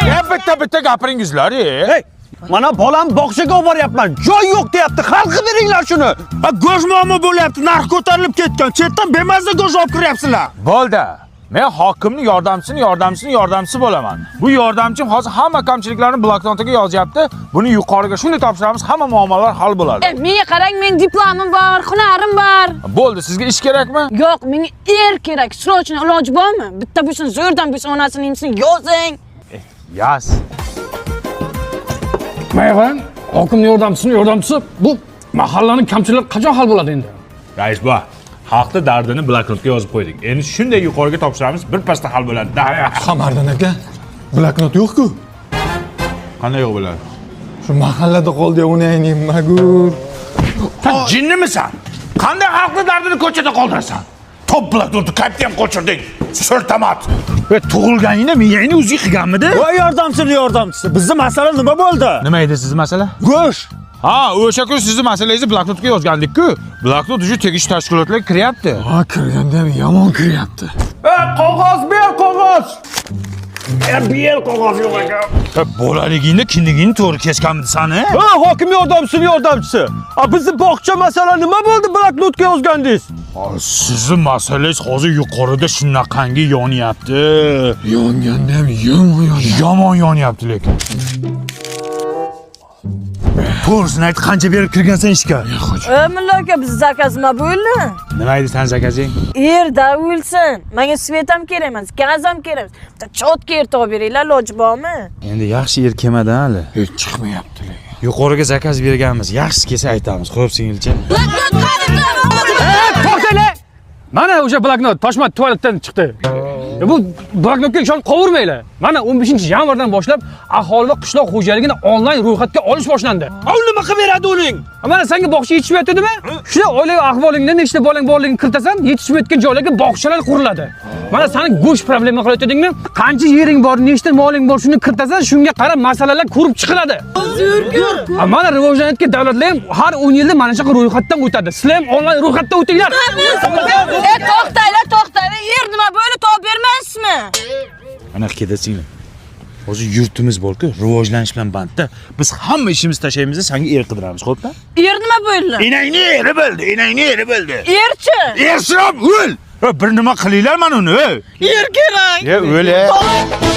Ya bitta-bitta gapiringizlar, e. Hey, mana bolam bog'chaga olib boryapman. Joy yo'q deyapti. Hal qilib beringlar shuni. Ha, go'sht muammo bo'lyapti, narx ko'tarilib ketgan. Chetdan bemazza go'sht olib kiryapsizlar. Bo'ldi. Men hokimning yordamchisini yordamchisini yordamchisi bo'laman. Bu yordamchim hozir hamma kamchiliklarni bloknotiga yozyapti. Buni yuqoriga shunday topshiramiz, hamma muammolar hal bo'ladi. E, menga qarang, men diplomim bor, hunarim bor. Bo'ldi, sizga ish kerakmi? Yo'q, menga er kerak. Срочно iloji bormi? Bitta bo'lsin, zo'rdan bo'lsin, onasini emsin, yozing. Yaz. Mana qarang, hokimning yordamchisini yordamchisi bu mahallaning kamchiliklari qachon hal bo'ladi endi? Rais bu. Xalqni dardini bloknotga yozib qo'ydik. Endi shunday yuqoriga topshiramiz, bir pasda hal bo'ladi. Qamariddin aka, bloknot yo'q-ku. Qanday yo'q bo'ladi? Shu mahallada qoldi, uni ayning magur. Sen jinnimisan? Qanday xalqni dardini ko'chada qoldirasan? Top bloknotni qayerda ham qochirding? So'rtamat. Ve tug'ilganingda miyangni o'zi qilganmidi? Voy yordamchini yordamchisi. Bizni masala nima bo'ldi? Nima edi sizni masala? Go'sht. Ha, o'sha kun sizni masalangizni bloknotga yozgandik-ku. Bloknot уже tegishli tashkilotlarga kiryapti. Ha, kirganda ham yomon kiryapti. Qog'oz ber, qog'oz. Ber, qog'oz yo'q ekan. E, bolaligingda kindigingni to'g'ri kesganmidi sani? Ha, hokim yordamchisini yordamchisi. A bizni bog'cha masala nima bo'ldi bloknotga yozgandingiz? Sizni masalangiz hozir yuqorida shunaqangi yonyapti. Yonganda ham yomon yonyapti. Yomon yonyapti lekin. To'g'risini ayt, qancha berib kirgansan ishga? E, mulla aka, biz zakaz nima bo'ldi? Nima edi san zakazing? Er da o'lsin. Menga svet ham kerak emas, gaz ham kerak emas. Bitta chotga er topib beringlar, iloji bormi? Endi yaxshi er kelmadan hali. Hech chiqmayapti lekin. Yuqoriga zakaz berganmiz. Yaxshisi kelsa aytamiz. Xo'p, singilcha. To'xtanglar! Mana o'sha bloknot toshma tualetdan chiqdi. E, bu bloknotga ishonib qovurmanglar. Mana 15-yanvardan boshlab aholi va qishloq xo'jaligini onlayn ro'yxatga olish boshlandi. A u nima qilib beradi uning? Mana senga bog'cha yetishmayotdimi? Shuni oilaviy ahvolingda nechta bolang borligini kiritasan, yetishmayotgan joylarga bog'chalar quriladi. Mana sani go'sht problema qilayotdingmi? Qancha yering bor, nechta moling bor, shuni kiritasan, shunga qarab masalalar ko'rib chiqiladi. Ha, mana rivojlanayotgan davlatlar ham har 10 yilda mana shunaqa ro'yxatdan o'tadi. Sizlar ham onlayn ro'yxatdan o'tinglar. E, to'xtanglar, to'xtanglar. Er nima bo'ldi, topib bermaysizmi? Mana ketasinglar. Hozir yurtimiz bor-ku, rivojlanish bilan bandda. Biz hamma ishimizni tashlaymiz, senga er qidiramiz, xo'pmi? Er nima bo'ldi? Enangni eri bo'ldi, enangni eri bo'ldi. Erchi? Ersirab o'l. Bir nima qilinglar mana uni. Er kerak. Ya o'l.